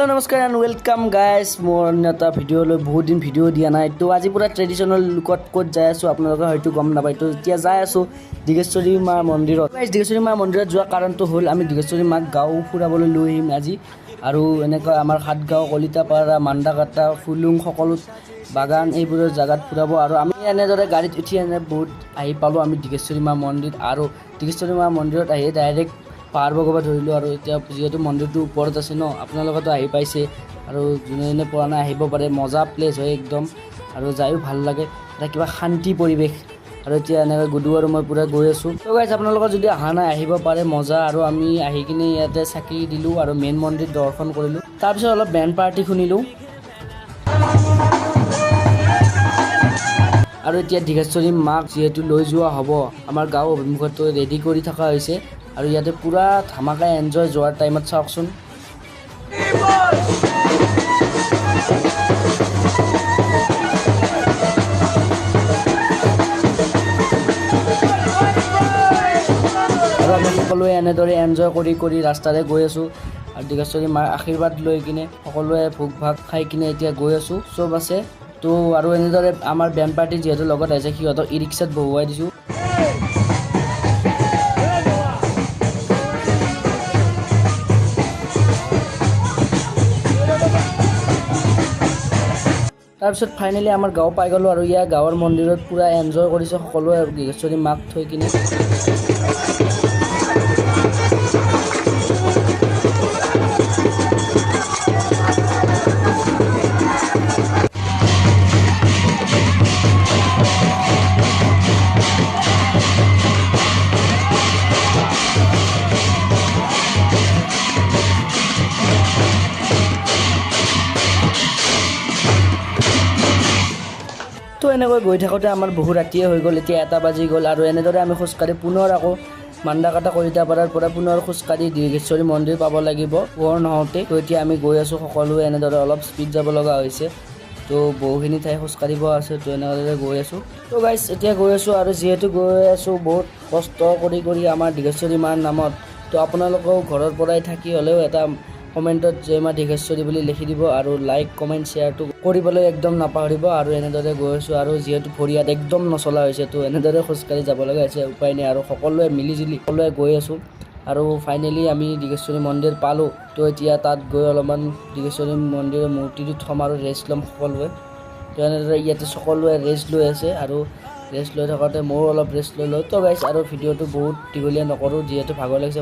Hello' নমস্কাৰ and welcome guys, মোৰ অন্য এটা ভিডিঅ' লৈ। বহুত দিন ভিডিঅ' দিয়া নাই। তো আজি পূৰা ট্ৰেডিশ্যনেল লুকত ক'ত যাই আছোঁ, আপোনালোকে হয়তো গম নাপায়। তো এতিয়া যাই আছোঁ দীঘেশ্বৰী মাৰ মন্দিৰত। গাইজ, দীঘেশ্বৰী মাৰ মন্দিৰত যোৱা কাৰণটো হ'ল আমি দীঘেশ্বৰী মাক গাঁও ফুৰাবলৈ লৈ আহিম আজি। আৰু এনেকৈ আমাৰ সাতগাঁও, কলিতাপাৰা, মান্দাকাটা, ফুলুং, সকলো বাগান এইবোৰৰ জেগাত ফুৰাব। আৰু আমি এনেদৰে গাড়ীত উঠি এনে বহুত আহি পালোঁ আমি দীঘেশ্বৰী মা মন্দিৰ। আৰু দীঘেশ্বৰী মা মন্দিৰত আহি ডাইৰেক্ট পাহাৰ বগাব ধৰিলোঁ। আৰু এতিয়া যিহেতু মন্দিৰটো ওপৰত আছে ন, আপোনালোকেতো আহি পাইছে আৰু যোনে যোনে পোৱা নাই আহিব পাৰে। মজা প্লেচ হয় একদম আৰু যায়ো ভাল লাগে, এটা কিবা শান্তি পৰিৱেশ। আৰু এতিয়া এনেকৈ গুডু আৰু মই পূৰা গৈ আছোঁ। তো গাইজ, আপোনালোকৰ যদি অহা নাই, আহিব পাৰে, মজা। আৰু আমি আহি কিনে ইয়াতে চাকি দিলোঁ আৰু মেইন মন্দিৰ দৰ্শন কৰিলোঁ। তাৰপিছত অলপ বেণ্ড পাৰ্টি শুনিলোঁ। আৰু এতিয়া দীঘেশ্বৰী মাক যিহেতু লৈ যোৱা হ'ব আমাৰ গাঁও অভিমুখত, ৰেডি কৰি থকা হৈছে। আৰু ইয়াতে পূৰা ধামাকা এনজয় যোৱাৰ টাইমত, চাওকচোন। আৰু আমি সকলোৱে এনেদৰে এনজয় কৰি কৰি ৰাস্তাৰে গৈ আছোঁ। আৰু দীঘেশ্বৰী মাৰ আশীৰ্বাদ লৈ কিনে সকলোৱে ভোগ ভাত খাই কিনে এতিয়া গৈ আছোঁ, চব আছে। তো আৰু এনেদৰে আমাৰ বেণ্ড পাৰ্টি যিহেতু লগত আহিছে, সিহঁতক ই ৰিক্সাত বহুৱাই দিছোঁ। তাৰপিছত ফাইনেলি আমাৰ গাঁও পাই গ'লোঁ। আৰু ইয়াৰ গাঁৱৰ মন্দিৰত পূৰা এনজয় কৰিছে সকলোৱে দীঘেশ্বৰী মাক থৈ কিনে। তো এনেকৈ গৈ থাকোঁতে আমাৰ বহু ৰাতিয়ে হৈ গ'ল। এতিয়া 1টা বাজি গ'ল। আৰু এনেদৰে আমি খোজকাঢ়ি পুনৰ আকৌ মান্দাকাটা কলিতাপাৰাৰ পৰা পুনৰ খোজকাঢ়ি দীৰ্ঘেশ্বৰী মন্দিৰ পাব লাগিব পোহৰ নহওঁতে। তো এতিয়া আমি গৈ আছোঁ সকলোৱে এনেদৰে, অলপ স্পীড যাব লগা হৈছে। তো বহুখিনি ঠাই খোজকাঢ়িব আছে। তো এনেদৰে গৈ আছোঁ। তো গাইজ, এতিয়া গৈ আছোঁ আৰু যিহেতু গৈ আছোঁ বহুত কষ্ট কৰি কৰি আমাৰ দীঘেশ্বৰী মাৰ নামত, তো আপোনালোকেও ঘৰৰ পৰাই থাকি হ'লেও এটা কমেণ্টত "জয় মা দীঘেশ্বৰী" বুলি লিখি দিব আৰু লাইক, কমেণ্ট, শ্বেয়াৰটো কৰিবলৈ একদম নাপাহৰিব। আৰু এনেদৰে গৈ আছোঁ। আৰু যিহেতু ভৰি হাত একদম নচলা হৈছে, তো এনেদৰে খোজকাঢ়ি যাব লগা হৈছে, উপায় নাই। আৰু সকলোৱে মিলি জুলি সকলোৱে গৈ আছোঁ। আৰু ফাইনেলি আমি দীঘেশ্বৰী মন্দিৰ পালোঁ। তো এতিয়া তাত গৈ অলপমান দীঘেশ্বৰী মন্দিৰৰ মূৰ্তিটো থ'ম আৰু ৰেষ্ট ল'ম সকলোৱে। তো এনেদৰে ইয়াতে সকলোৱে ৰেষ্ট লৈ আছে আৰু ৰেষ্ট লৈ থাকোঁতে ময়ো অলপ ৰেষ্ট লৈ লওঁ। তো গাইজ, আৰু ভিডিঅ'টো বহুত দীঘলীয়া নকৰোঁ, যিহেতু ভাগৰ লাগিছে।